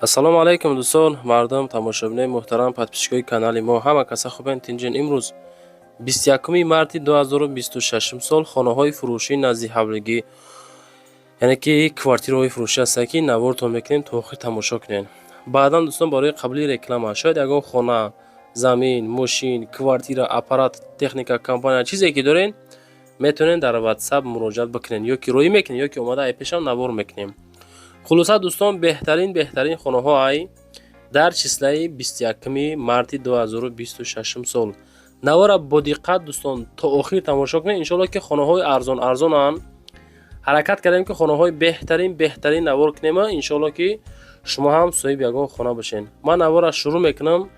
Ассалому алайкум, дӯстон, мардум, тамошобинои муҳтарам, подписчикои канали мо. Ҳама каса хубен, тинҷен. Имрӯз 21 марти 2026 сол хонаҳои фурӯшии назди ҳавлигӣ, яъне ки квартираҳои фурӯшӣ ҳастанд, ки навортон мекунем, то охир тамошо кунед. Баъдан, дӯстон, барои қабули реклама, шояд ягон хона, замин, мошин, квартира, аппарат, техника, компания, чизе ки дорен, метавонед дар WhatsApp муроҷиат бикунед, ё ки роӣ мекунем, ё ки омада ай пешам навор мекунем. Хулоса, дӯстон, беҳтарин хонаҳо ай дар числаи 21 марти 2026 сол. Навора бо диққат, дӯстон, то охир тамошо кунед. Иншоалло, ки хонаҳои арзон арзонанд. Ҳаракат кардем, ки хонаҳои беҳтарин навор кунем. Иншоалло, ки шумо ҳам соҳиби ягон хона бошед. Ман навора шурӯъ мекунам.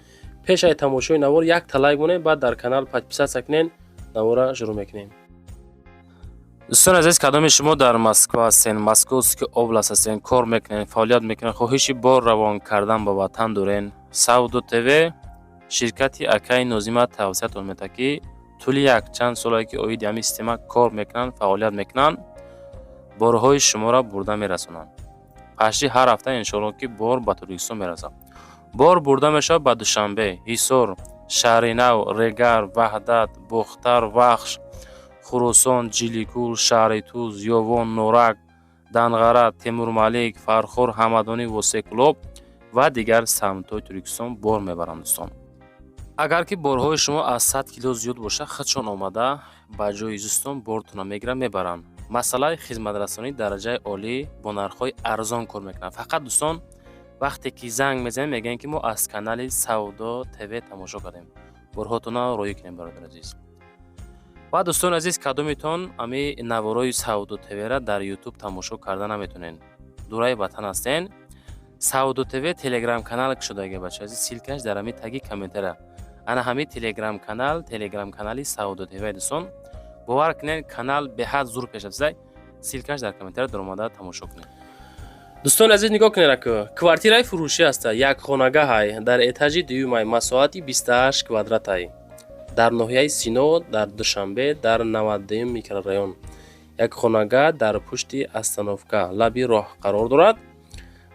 Пеш ай тамошои навор якта лайк монед, баъд дар канал подписаться кунед. Навора шурӯъ мекунем. Дӯстони азиз, кадоми шумо дар Москва ҳастен, Московский область ҳастен, кор мекунед, фаъолият мекунед, хоҳиши бор равон кардан ба ватан дорен, Савдо ТВ ширкати акаи Нозима тавсиятон медиҳад, ки тӯли якчанд солае ки оиди ҳамин система кор мекунанд, фаъолият мекунанд, борҳои шуморо бурда мерасонанд. Пашти ҳар ҳафта, иншоалло, ки бор ба Тоҷикистон мерасад. Бор бурда мешавад ба Душанбе, Ҳисор, Шаҳри Нав, Регар, Ваҳдат, Бохтар, Вахш, Хуросон, Ҷиликул, шаҳри Туз, Ёвон, Норак, Данғара, Темурмалик, Фархор, Ҳамадонӣ, Восекулоб ва дигар самтҳои Тоҷикистон бор мебаранд, дӯстон. Агар ки борҳои шумо аз 100 кило зиёд бошад, худшон омада ба ҷои зистон бортона мегиранд, мебаранд. Масъалаи хизматрасонии дараҷаи олӣ, бо нархҳои арзон кор мекунанд. Фақат, дӯстон, вақте ки занг мезанем, мегӯянд, ки мо аз канали Савдо ТВ тамошо кардем, борҳотона роӣ кунем, бародари азиз. Ва, дӯстони азиз, кадомитон ами наворои Савдо ТВра дар Ютуб тамошо карда наметонед, дураи ватан ҳастен, Савдо ТВ телеграм канал кушодаги, бача азиз, ссылкаш дар ҳами таги комментария. Ана ҳами телеграм канал, телеграм канали Савдо ТВ. Дӯстон, бовар кунед, канал беҳад зур пеш рафта. Ссылкаш дар комментария, даромада тамошо кунед. Дӯстони азиз, нигоҳ кунед, аку квартираи фурӯшӣ ҳаста, якхонагаҳай, дар этажи дуюмай, масоҳати 28 квадратай, дар ноҳияи Сино, дар Душанбе, дар 92 микрорайон. Як хонага дар пушти остановка, лаби роҳ қарор дорад,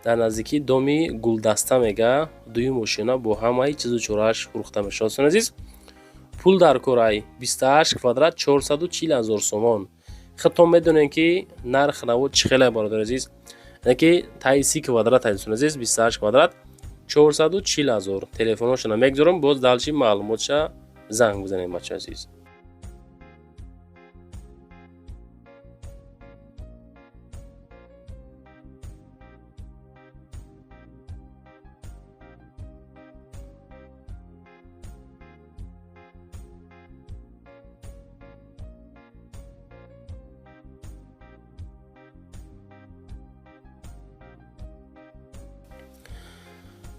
дар наздикии доми Гулдаста. Мега, дуюм ошёна бо ҳамаи чизу чорааш фурӯхта мешавад. Дӯстони азиз, пул дар корай, 28 квадрат, 440 ҳазор сомон. Худтон медонед, ки нарх наво чӣ хеле, бародари азиз, яъне ки таи 30 квадрат ай. Дӯстони азиз, 28 квадрат, 440 ҳазор. Телефоношона мегузорам, боз дальше маълумотша занг бизанед, бачаи азиз.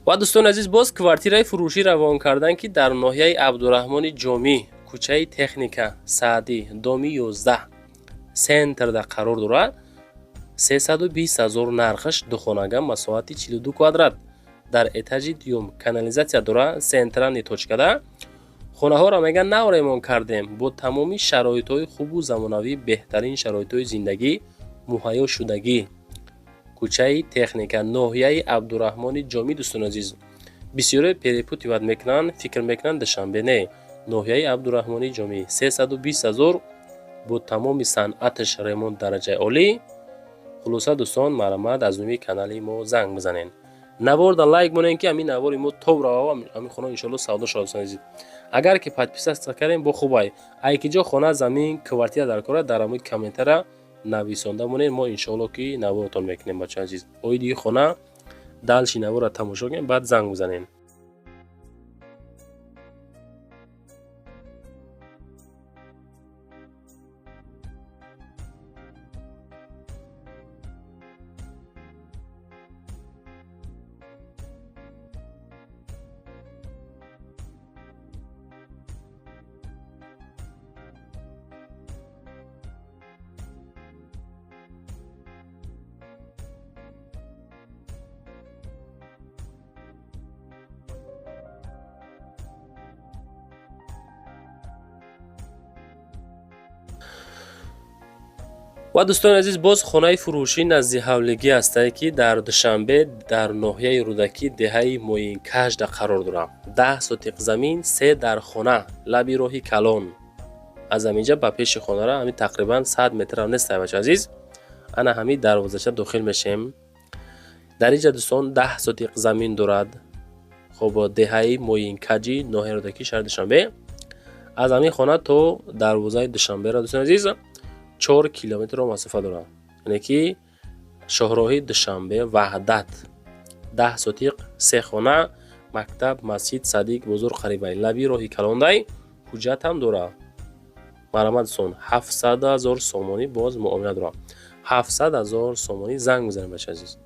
Ва, дӯстони азиз, боз квартираи фурӯшӣ равон кардан, ки дар ноҳияи Абдураҳмони Ҷомӣ, кӯчаи Техника, Саъдӣ, доми 11, центрда қарор дорад. 320 ҳазор нархаш, духонага, масоҳати 42 квадрат, дар этажи дуюм, канализатсия дорад, центральный точкада. Хонаҳоро, меган, нав ремонт кардем, бо тамоми шароитҳои хубу замонавӣ, беҳтарин шароитҳои зиндагӣ муҳайё шудагӣ. Кӯчаи Техника, ноҳияи Абдураҳмони Ҷомӣ. Дӯстони азиз, бисёре перепутать мекунанд, фикр мекунанд Душанбе. Не, ноҳияи Абдураҳмони Ҷомӣ, 320 ҳазор, бо тамоми санъаташ, ремонт дараҷаи олӣ. Хулоса, дӯстон, марҳамат, аз номи канали мо занг бизанед. Наворда лайк монед, ки ҳамин навори мо тоб рава, ҳамин хона иншоалло савдо шавад. Дӯстони азиз, агар ки подписаться кардем, бо хубай. Ай ки ҷо хона, замин, квартира дар кора, дар ҳамои комментария нависонда монед, мо иншоалло ки наворотон мекунем. Бачаи азиз, оиди хона дальше навора тамошо кунед, баъд занг бизанед. Ва, дӯстони азиз, боз хонаи фурӯшӣ назди ҳавлигӣ ҳастае, ки дар Душанбе, дар ноҳияи Рӯдакӣ, деҳаи Моинкажда қарор дорад. 10 сотиқ замин, се дар хона, лаби роҳи калон. Аз ҳаминҷа ба пеши хонара ҳамин тақрибан 100 метрам нест, бача азиз. Ана ҳамин дарвозача дохил мешем. Дар инҷа, дӯстон, 10 сотиқ замин дорад. Хоб, деҳаи Моинкаҷи, ноҳияи Рӯдакӣ, шаҳри Душанбе. Аз ҳамин хона то дарвозаи Душанберо, дӯстони азиз, 4 километрро масофа дорад, яъне ки шоҳроҳи Душанбе Ваҳдат. 10 сотиқ, се хона, мактаб, масҷид, садик, бозор қарибай, лаби роҳи калондай, ҳуҷҷатам дорад. Марҳамат, дӯстон, 700 000 сомонӣ, боз муомила дорад. 700 000 сомонӣ, занг бизанед, бача азиз.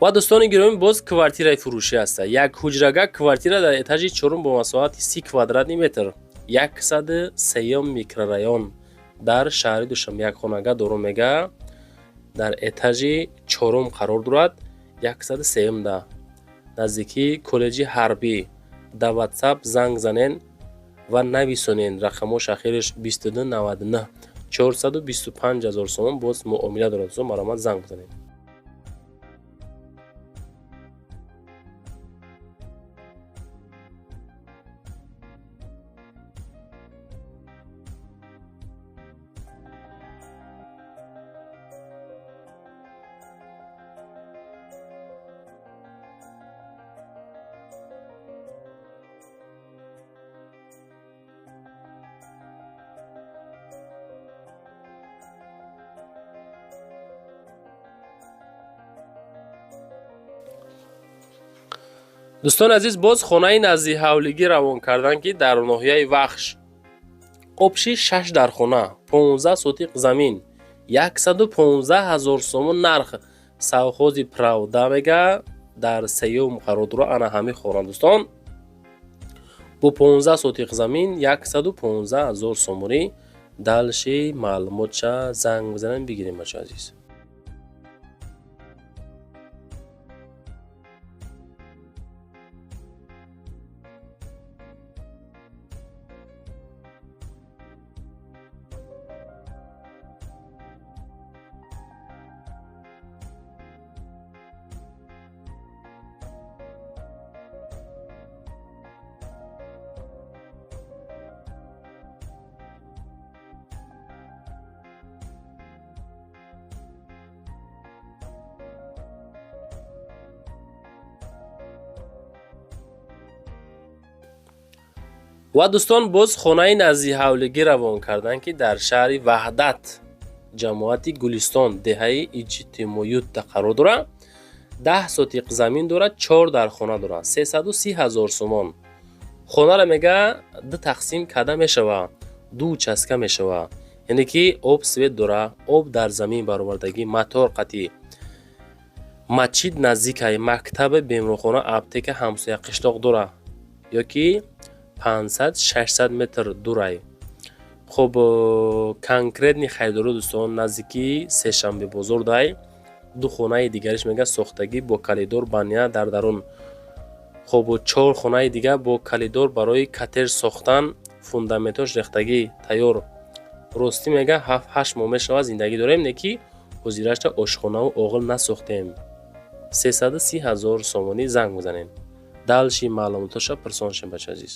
Ва, дӯстони гиромӣ, боз квартираи фурӯшӣ ҳаста. Як ҳуҷрага квартира дар этажи чорум бо масоҳати 30 квадратный метр, 103-юм микрорайон, дар шаҳри Душанбе. Як хонага дорум, мега, дар этажи чорум қарор дорад, 103-юмда, наздикии коллеҷи ҳарбӣ. Дар Ватсап занг занен ва нависонен, рақамош ахираш 2299, 425 000 сомон, боз муомила дорад. Дӯстон, марҳамат, занг бизанед. Дӯстони азиз, боз хонаи назди ҳавлигӣ равон карданд, ки дар ноҳияи Вахш, общий шаш дар хона, 15 сотиқ замин, 115 000 сомон нарх. Совхози Правда, мега, дар сеюм қарор дорад. Ана ҳамин хона, дӯстон, бо 15 сотиқ замин, 115 000 сомонӣ. Дальше маълумотша занг бизанем, бигирем, бача азиз. Ва, дӯстон, боз хонаи назди ҳавлигӣ равон карданд, ки дар шаҳри Ваҳдат, ҷамоати Гулистон, деҳаи Иҷтимоютда қарор дорад. 10 сотиқ замин дорад, чор дар хона дорад, 330 000 сомон. Хонаро, мега, ду тақсим карда мешавад, ду участка мешавад, яъне ки об, свет дора, об дар замин баровардагӣ, мотор қатъӣ, масҷид наздикай, мактаби, беморхона, аптека, ҳамсоя қишлоқ дора ё ки 500-600 метр дурай. Хуб, конкретный харидоро, дӯстон, наздикии Сешанбе бозор дай. Ду хонаи дигариш, мега, сохтагӣ бо коридор, баня дар дарун. Хуб, чор хонаи дигар бо коридор барои коттедж сохтан, фундаментош рехтагӣ, тайёр. Ростӣ, мега, 7-8 моҳ мешавад, зиндагӣ дорем, не ки ҳозирашта ошхонаву оғил насохтем. 330 ҳазор сомонӣ занг бизанед. Дальше маълумотоша пурсон шем, бача азиз.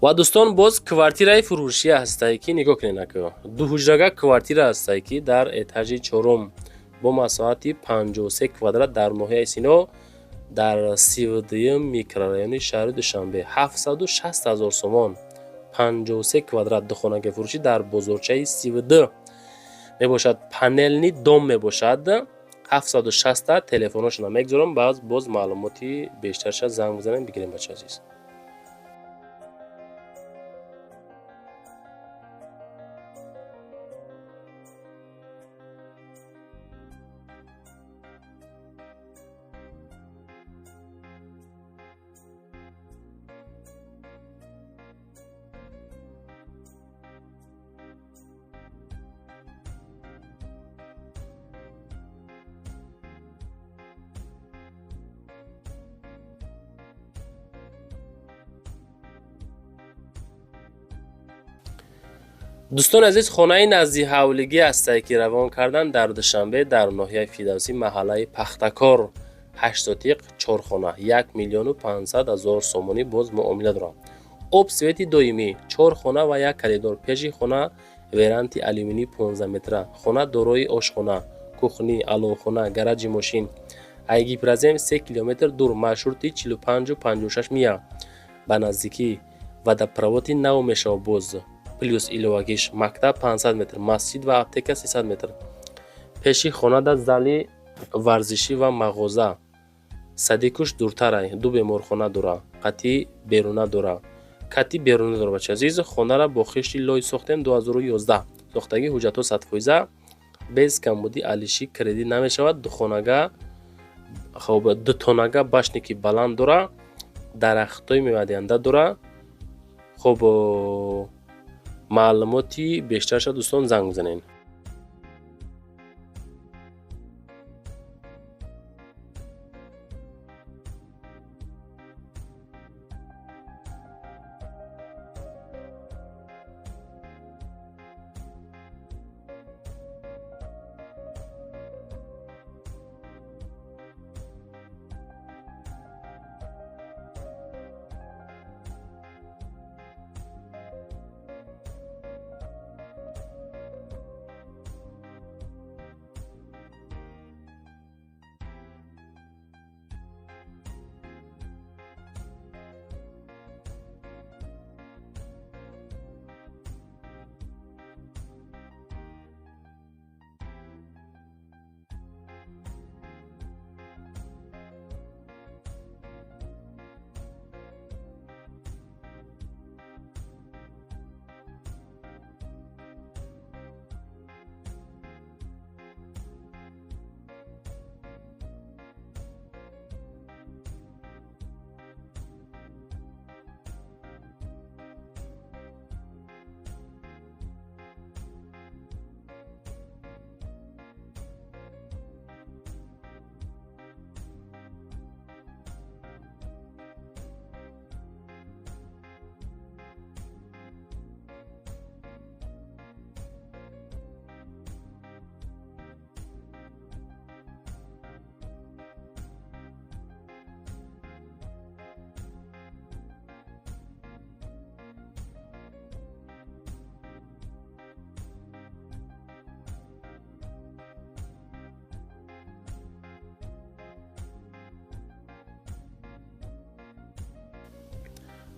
Ва дӯстон, боз квартираи фурӯшӣ ҳастае, ки нигоҳ кунед, ака, дуҳуҷрага квартира ҳастае, ки дар этажи чорум бо масоҳати 53 квадрат дар ноҳияи Сино, дар 32-юм микрорайони шаҳри Душанбе, 760 ҳазор сомон, 53 квадрат, духонаги фурӯшӣ дар бозорчаи 32 мебошад. Панельный дом мебошад. 760-та телефоношона мегузорам, баъз боз маълумоти бештарша занг бизанем, бигирем, бача азиз. Дӯстони азиз, хонаи назди ҳавлигӣ ҳастае, ки равон кардан дар Душанбе, дар ноҳияи Фирдавсӣ, маҳаллаи Пахтакор, 8 сотиқ, чорхона, 1 500 000 сомонӣ, боз муомила дорам. Об, свети доимӣ, чор хона ва як коридор, пеши хона веранди алюминӣ 15 метра. Хона дорои ошхона, кухня, аловхона, гараҷи мошин. Ай Гипрозем 3 километр дур, маршрути 45-56 мия ба наздикӣ, водопроводи нав мешавад. Боз плюс иловагиш мактаб 500 метр, масҷид ва аптека 300 метр. Пеши хонада зали варзишӣ ва мағоза, садикуш дуртарай, ду беморхона дора, қати беруна дора, кати беруна дора. Бача азиз, хонара бо хишти лой сохтем, 2011 сохтагӣ, ҳуҷҷатҳо 100%, без камбудӣ, алиши кредит намешавад. Духонага, хоб, дутонага башники баланд дора, дарахтҳои мевадиҳанда дора. Хоб, маълумоти бештарша, дӯстон, занг бизанед.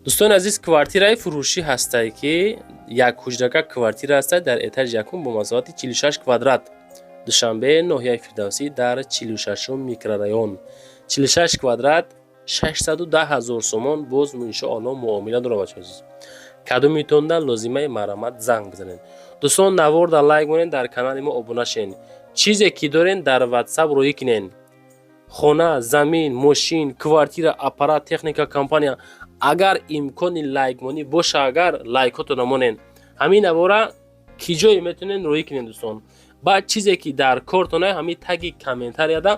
Дӯстони азиз, квартираи фурӯшӣ ҳастае, ки як ҳуҷрака квартира ҳастад дар этажи якум бо масоҳати 46 квадрат, Душанбе, ноҳияи Фирдавсӣ, дар 46-ум микрорайон. 46 квадрат, 610 ҳазор сомон. Боз, иншоалло, муомила дорад. Бачаи азиз, кадомитонда лозимаи, марҳамат, занг бизанед. Дӯстон, наворда лайк монед, дар канали мо обуна шен. Чизе ки дорен, дар Ватсап роӣ кунен: хона, замин, мошин, квартира, аппарат, техника, компания. Агар имкони лайкмонӣ боша, агар лайкҳотона монен, ҳамин навора ки ҷое метонен, роӣ кунен. Дӯстон, баъд чизе ки дар кортона, ҳамин таги комментарияда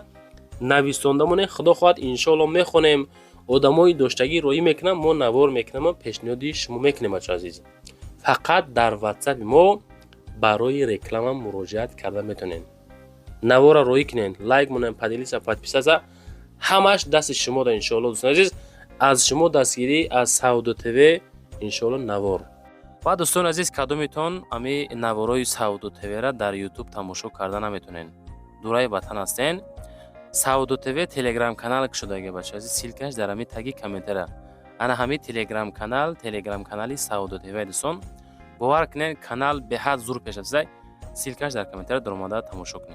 нависонда монен. Худо хоҳад, иншоалло, мехонем. Одамои доштагӣ роӣ мекунам, мо навор мекунам, пешниҳоди шумо мекунем. Бачо азиз, фақат дар Ватсапи мо барои реклама муроҷиат карда метонен. Навора роӣ кунен, лайк монен, поделиться, подписаться, ҳамаш дасти шумо да, иншоалло. Дӯстони азиз, аз шумо дастгирӣ, аз Савдо ТВ, иншоалло, навор. Ва, дӯстони азиз, кадомитон ами наворои Савдо ТВра дар Ютуб тамошо карда наметонен, дураи ватан ҳастен, Савдо ТВ Телеграм канал кушодаги. Бача азиз, ссылка ш дар ҳами таги комментария. Ана ҳами Телеграм канал, Телеграм канали Савдо ТВ. Дӯстон, бовар кунед, канал беҳад зур пеш рафтаи. Ссылка ш дар комментария, даромада тамошо кунед.